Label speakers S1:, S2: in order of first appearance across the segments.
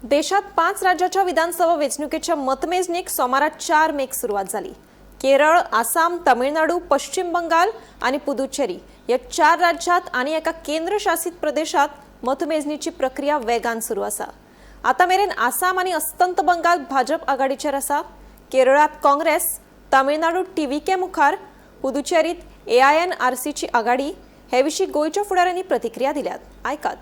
S1: देशात 5 राज्याच्या विधानसभा वेंचणुकेच्या मतमेजणीक सोमारा 4 मेक सुरवात जाली. केरळ, आसाम, तमिळनाडू, पश्चिम बंगाल आणि पुदुचेरी या 4 राज्यात आणि एका केंद्रशासित प्रदेशात मतमेजणीची प्रक्रिया वेगान सुरू आसा. आता मेरेन आसाम आणि अस्तंत बंगाल भाजप आघाडीचेर आसा. केरळात काँग्रेस, तमिळनाडू टीव्हीके मुखार, पुदुचेरीत एआयएनआरसीची आघाडी. हे विशीं गोंयच्या फुडाऱ्यांनी प्रतिक्रिया दिल्यात. आयकात.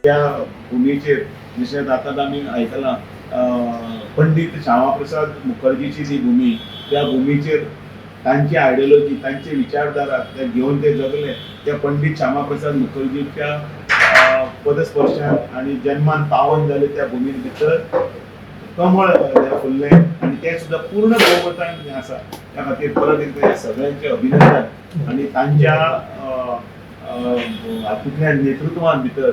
S2: त्या भुमीचेर जशें आतां आमी आयकलां पंडीत श्यामाप्रसाद मुखर्जीची ती भुमी, त्या भुमीचेर तांची आयडियोलॉजी, तांची विचारधारा ते घेवन ते जगले. त्या पंडीत श्यामाप्रसाद मुखर्जीच्या पदस्पर्शान आनी जन्मान पावन जाले त्या भुमीन भितर कमळ फुल्लें आनी तें सुद्दां पूर्ण बहुमतान आसा. त्या खातीर परत एकदां सगळ्यांचें अभिनंदन आनी तांच्या हातूंतल्यान नेतृत्वान भितर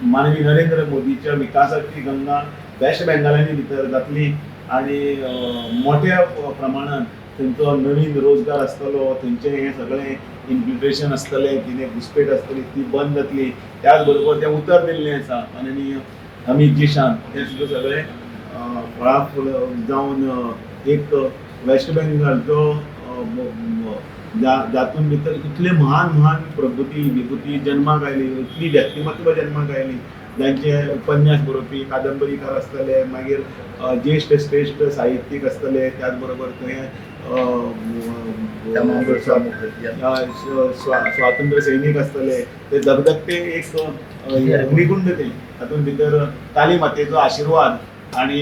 S2: माननीय नरेंद्र मोदीच्या विकासाची गंगा वेस्ट बेंगालांनी भितर जातली आनी मोठ्या प्रमाणात थंयचो नवीन रोजगार आसतलो, थंयचें हें सगळें इन्फिल्ट्रेशन आसतलें, कितें घुसपेट आसतली ती बंद जातली. त्याच बरोबर तें उतर दिल्लें आसा माननीय अमीत जीशान, तें सुद्दां सगळें फळां फुल जावन एक वेस्ट बेंगाल जो जातून भितर इतले महान महान प्रभुती विभूती जन्माक आयली, इतली व्यक्तिमत्व जन्माक आयली, जांचे उपन्यास बरोवपी कादंबरीकार आसतले, मागीर ज्येश्ठ श्रेश्ठ साहित्यीक आसतले, त्याच बरोबर थंय स्वातंत्र्य सैनीक आसतले, ते धगधगते एक अग्निकुंड ते तातूंत भितर काली मातेचो आशिर्वाद आनी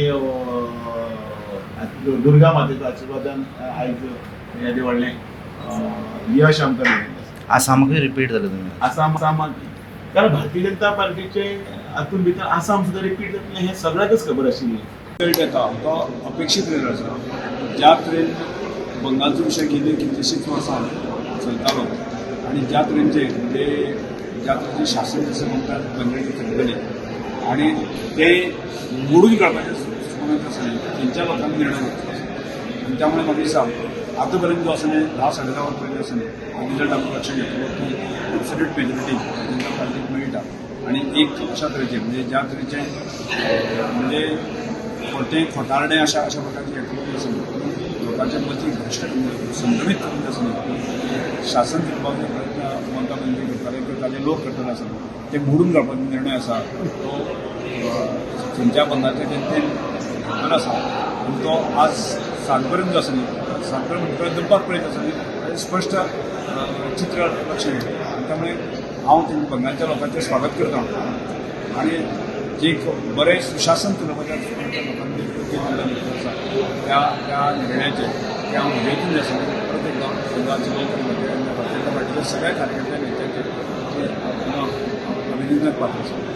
S2: दुर्गा मातेचो आशिर्वादान आयज हें व्हडलें यश आमकां मेळिल्लें.
S3: आसामाकूय रिपीट जालें तुमी?
S2: आसाम आसामाक कारण भारतीय जनता पार्टीचे हातूंत भितर आसाम सुद्दां रिपीट जातलें हें सगळ्यांकच खबर आशिल्ली.
S4: रिजल्ट येता तो अपेक्षीत रिजल्ट आसा. ज्या तरेन बंगालचो विशय गेले कितलेशीच वर्सां चलतालो आनी ज्या तरेनचे म्हणजे ज्या तरेचें शासन जशें म्हणटात बंगाली चलतलें आनी ते मोडून काडपाचें सुकोन आसलें थंयच्या लोकांनी निर्णय घेतलो आनी त्यामुळे म्हाका दिसता आतां पर्यंत जो आसा न्ही 10 साडे 10 वरां पर्यंत आसा न्ही रिजल्ट आमकां लक्षात येतलो की एब्सोल्यूट मेजॉरिटी जनता पार्टीक मेळटा आनी एक अशा तरेचें म्हणजे ज्या तरेचें म्हणजे खोटें खोटारडें अशा अशा प्रकारचें हें आसा न्ही लोकांच्या मतीक भ्रश्ट संभ्रमीत करून आसा न्ही शासन चलोवपाचो प्रयत्न ममता बॅनर्जी करताले किंवा ताजे लोक करतले आसा ते मोडून काडपाचो निर्णय आसा तो थंयच्या बंगालच्या जनतेन घेतलेलो आसा आनी तो आज सांज पर्यंत जो आसा न्ही सांज पर्यंत दनपार पर्यंत आसा न्ही ताजें स्पश्ट चित्र लक्षात येता आनी त्यामुळे हांव तेंच्या बंगालच्या लोकांचें स्वागत करता आनी जे एक बरें सुशासन चलोवपाच्या लोकांनी आसा त्या त्या निर्णयाचेर ते हांव उमेदीन आसा. परत एकदां बंगालचे लोक भारतीय जनता पार्टीच्या सगळ्या कार्यकर्त्या नेत्यांचे अभिनंदन पात्र आसा.